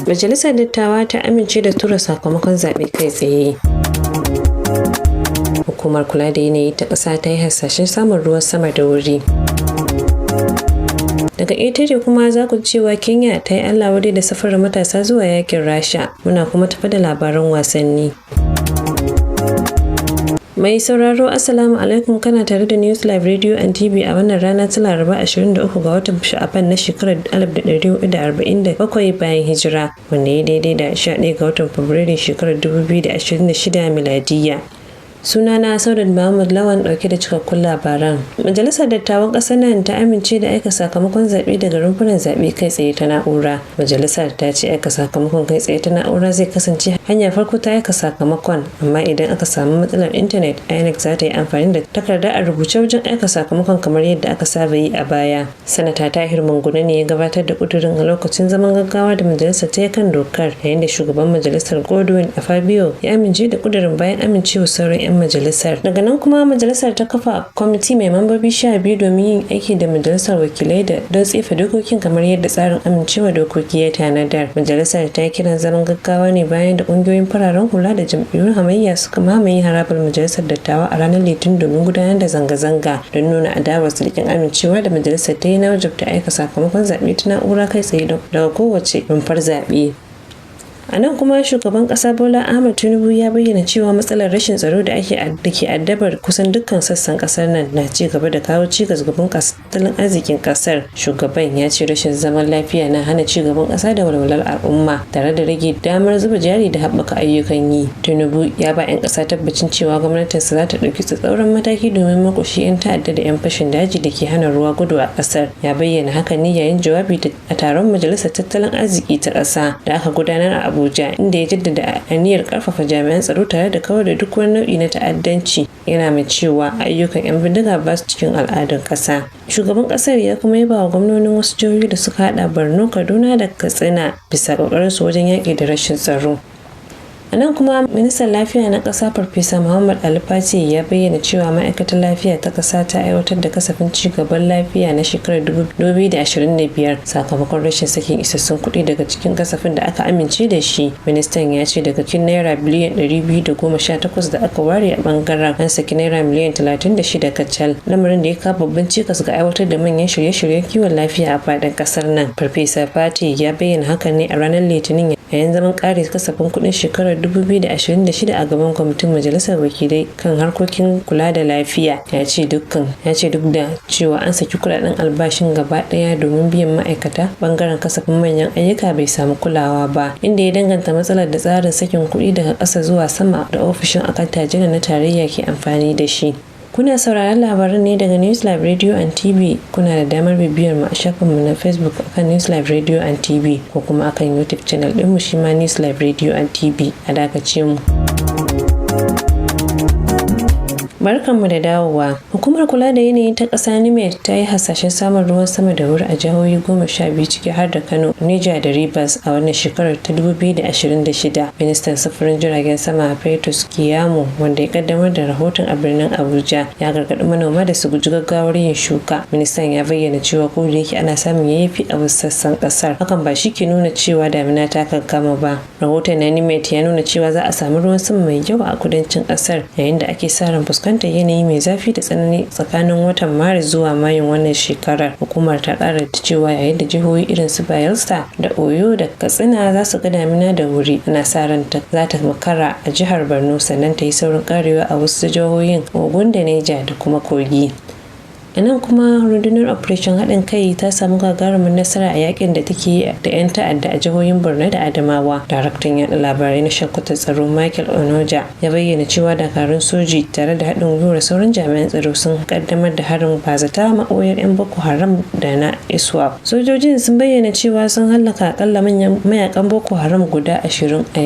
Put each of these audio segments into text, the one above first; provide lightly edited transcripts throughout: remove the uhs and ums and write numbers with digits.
Majalisar Dattawa ta amince da tura sakamakon zaɓe kai tsaye. Hukumar kula da yanayi ta ƙasa ta yi hasashen samun ruwan sama da wuri. Daga ƙetare kuma za ku cewa Kenya ta yi Allah wadai da safarar matasa zuwa yakin Rasha. Muna kuma tafi da labaran wasanni. Mai sauraro, Assalamu alaikum. Kana tare da News Live Radio and TV a wannan rana ta Laraba, 23 ga watan Sha'aban na shekarar 1447 bayan hijira, wanda ya daidai da 11 ga watan Fabrairu shekarar 2026 miladiyya. Sunana Saudat Muhammad Lawan, dauke da cikakkun labaran. Majalisar Dattawan Kasar nan ta amince da aika sakamakon zaɓe daga rumfunan zaɓe kai tsaye ta na'ura. Majalisar ta ce aika sakamakon kai tsaye ta na'ura zai kasance hanyar farko ta aika sakamakon, amma idan aka samu matsalar intanet, INEC za ta yi amfani da takarda a rubuce wajen aika sakamakon kamar yadda aka saba yi a baya. Sanata Tahir Manguna ne ya gabatar da kudurin a lokacin zaman gaggawa da majalisar ta yi kan dokar, yayin da shugaban majalisar Godswill Akpabio ya amince da kudurin bayan amincewa sauran 'yan majalisar. Daga nan kuma majalisar ta kafa kwamiti mai mambobi 12 domin yin aiki da Majalisar Wakilai da don tsefe dokokin kamar yadda tsarin amincewa dokoki ya tanadar. Majalisar ta yi kiran zaman gaggawa ne bayan da kungiyoyin fararen hula da jam'iyyun hamayya suka mamaye harabar Majalisar Dattawa a ranar Litinin domin gudanar da zanga-zanga don nuna adawar su da amincewa da majalisar ta yi na wajabta aika sakamakon zaɓe ta na'ura kai tsaye daga kowace rumfar zaɓe. A nan kuma, shugaban kasa Bola Ahmed Tinubu ya bayyana cewa matsalar rashin tsaro da ake da ke addabar kusan dukkan sassan kasar nan na ci gaba da kawo cikas ga bunƙasa tattalin arzikin kasar. Shugaban ya ce rashin zaman lafiya na hana ci gaban kasa da walwalar al'umma, tare da rage damar zuba jari da haɓaka ayyukan yi. Tinubu ya ba 'yan ƙasa tabbacin cewa gwamnatinsa za ta ɗauki tsatsauran mataki domin murƙushe 'yan ta'adda da 'yan fashin daji da ke hana ruwa gudu a ƙasar. Ya bayyana hakan ne yayin jawabi a taron Majalisar Tattalin Arziki ta ƙasa da aka gudanar a Abuja, inda ya jaddada aniyar karfafa jami'an tsaro tare da kawar da duk wani nau'i na ta'addanci, yana mai cewa ayyukan 'yan bindiga ba su cikin al'adun ƙasa. Shugaban ƙasar ya kuma yaba wa gwamnonin wasu jihohi da suka hada Borno, Kaduna da Katsina bisa ƙoƙarin su wajen yaƙi da rashin tsaro. A nan kuma, ministan lafiya na ƙasa Farfesa Muhammad Ali Pate ya bayyana cewa Ma'aikatar Lafiya ta ƙasa ta aiwatar da kasafin ci gaban lafiya na shekarar 2025 sakamakon rashin sakin isassun kuɗi daga cikin kasafin da aka amince da shi. Ministan ya ce daga cikin naira biliyan 218 da aka ware a bangaren, an saki naira miliyan 36 kacal, lamarin da ya kawo babban cikas ga aiwatar da manyan shirye-shiryen kiwon lafiya a faɗin ƙasar nan. Farfesa Pate ya bayyana hakan ne a ranar Litinin yayin zaman kare kasafin kuɗin shekarar 2026 a gaban kwamitin Majalisar Wakilai kan harkokin kula da lafiya. Ya ce duk da cewa an saki kudaden albashin gaba daya domin biyan ma'aikata, bangaren kasafin manyan ayyuka bai samu kulawa ba, inda ya danganta matsalar da tsarin sakin kuɗi daga ƙasa zuwa sama da ofishin Akanta Janar na Tarayya ke amfani da shi. Kuna sauraron labaran ne daga News Live Radio and TV. Kuna da damar bibiyar mu a shafinmu na Facebook akan News Live Radio and TV, ko kuma akan YouTube channel ɗinmu, shi ma News Live Radio and TV. A dakace mu. Barkanmu da dawowa. Hukumar kula da yanayi ta ƙasa NIMET ta yi hasashen samun ruwan sama da wuri a jihohi 12, ciki har da Kano, Neja da Rivers, a wannan shekarar ta 2026. Ministan sufurin jiragen sama Festus Keyamo, wanda ya kaddamar da rahoton a birnin Abuja, ya gargaɗi manoma da su guji gaggawar yin shuka. Ministan ya bayyana cewa ko da yake ana samun yayyafi a wasu sassan ƙasar, hakan ba shi ke nuna cewa damina ta kankama ba. Rahoton na NIMET ya nuna cewa za a samu ruwan sama mai yawa a kudancin ƙasar, yayin da ake sa ran fuskantar yanayi mai zafi da tsanani tsakanin watan Maris zuwa Mayun wannan shekarar. Hukumar ta kara da cewa yayin da jihohi irin su Bayelsa da Oyo da Katsina za su ga damina da wuri, ana sa ran za ta makara a jihar Borno, sannan ta yi saurin karewa a wasu jihohin Ogun da Neja da kuma Kogi. A nan kuma, rundunar Operation Haɗin Kai ta samu gagarumin nasara a yakin da take yi da 'yan ta'adda a jihohin Borno da Adamawa. Daraktan yaɗa labarai na shalkwatar tsaro Michael Onoja ya bayyana cewa dakarun soji tare da haɗin gwiwar sauran jami'an tsaro sun kaddamar da harin bazata maɓoyar 'yan Boko Haram da na ISWAP. Sojojin sun bayyana cewa sun hallaka akalla manyan mayakan Boko Haram guda 20 a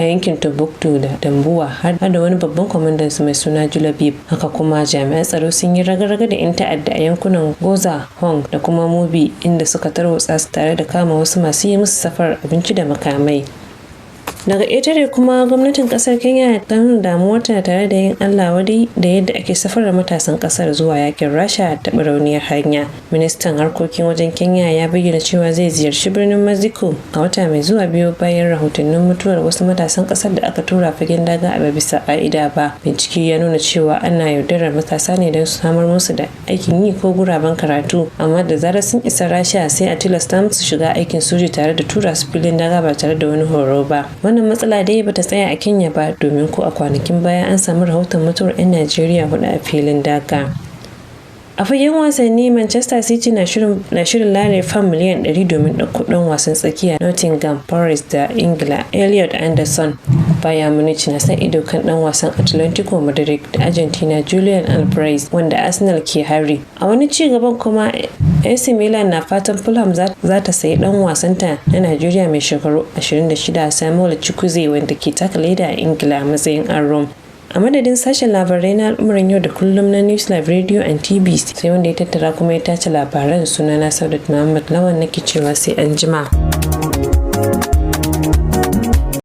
yankin Tombuktu da Dambuwa, har da wani babban kwamandan su mai suna Julabib. Haka kuma, jami'an tsaro sun yi raga-raga da 'yan ta'adda a yankunan Goza, Hong da kuma Mubi, inda suka tarwatsa su tare da kama wasu masu yi musu safarar abinci da makamai. Daga ƙetare kuma, gwamnatin ƙasar Kenya ta nuna damuwarta tare da yin Allah wadai da yadda ake safarar matasan ƙasar zuwa yakin Rasha ta barauniyar hanya. Ministan harkokin wajen Kenya ya bayyana cewa zai ziyarci birnin Mexico a wata mai zuwa, biyu bayan rahotannin mutuwar wasu matasan ƙasar da aka tura fagen daga a bisa ƙa'ida ba. Bincike ya nuna cewa ana yaudarar matasa ne don su samar musu da aikin yi ko guraben karatu, amma da zarar sun isa Rasha sai a tilasta musu shiga aikin soji tare da tura su filin daga ba tare da wani horo ba. Wannan matsala dai bata tsaya a Kenya ba, domin ko a kwanakin baya an samu rahoton mutuwar 'yan Najeriya hudu a filin daga. A fagen wasanni, Manchester City na shirin lare fam miliyan 100 domin ɗauko ɗan wasan tsakiya Nottingham Forest da Ingila Elliot Anderson. Bayern Munich na sa ido kan ɗan wasan Atlantico Madrid da Argentina Julian Alvarez, wanda Arsenal ke hari. A wani ci gaban kuma, AC Milan na fatan Fulham za ta sayi ɗan wasanta na Najeriya mai shekaru 26 Samuel Chukwueze, wanda ke taka leda a Ingila, a matsayin aro. A madadin sashen labarai na al'amuran yau da kullum na News Live Radio and TV, sai wanda ya tattara kuma ya tace labaran, sunana Saudat Muhammad Lawan, nake cewa sai an jima.